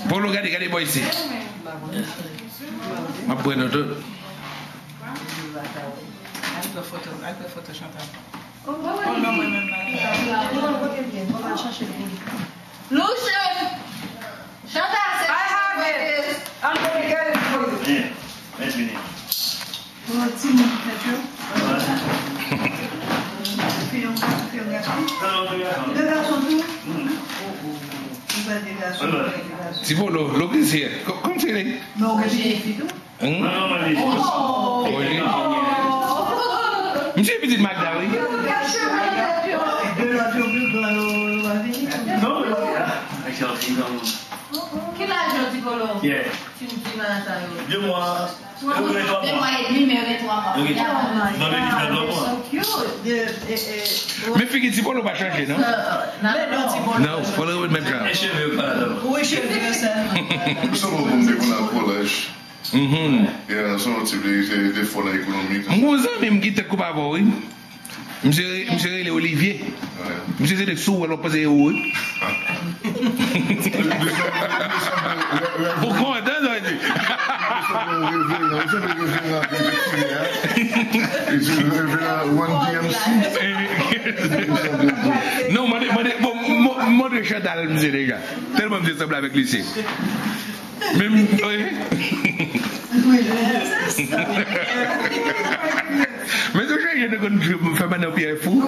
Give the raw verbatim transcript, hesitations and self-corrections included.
Polo, gade, gade bò isi. M ap pran nou tout. Al pran foto, al pran foto Chantal. Oh non, mwen menm pa. Lucian! Chantal, se I have it. I'm gonna get it for you. Yeah, let's be there. Pou timoun ki fèt yo. Fi yon gason, fi yon gason. De gason tou? Ou fè de gason, ou fè de gason. Ti Polo, look is here. Kòm se li? Men ou gen fi tou? Hmm? Oje. Misye pitit Magda, wi. De lòt yo pli gran, yo, yo pa vini. Ki laj ou, Ti Polo? Yeah. Ti, ti malad sa yo. De mwa. Yo gen twa mwa. De mwa edmi, men yo gen twa mwa. Ok. Mande li fè twa mwa. So cute. De, e, e, Men figi Ti Polo pa chanje, non? Men non, Ti Polo. Non, Polo ret menm jan. E cheve yo pa la. Wi, cheve yo sèlman. Ou sanble yon moun te konn al kòlèj. Mhm. Yeah, se yon tip li te, te fò nan ekonomi. M gon zanmi m ki te koup avè w, wi. Misye, misye rele Olivier. Misye se de sou wè lòt panse e ou, wi. Ou kontan, sa vle di. Ou sanble yon reveran, ou sanble reveran. Run D M C. Non, mande, mande, bon, mo- montre Chantal, misye deja. Tèlman misye sanble avèk Lucian. Men, wi. Men se chanje de konn fè madan Pyè fou.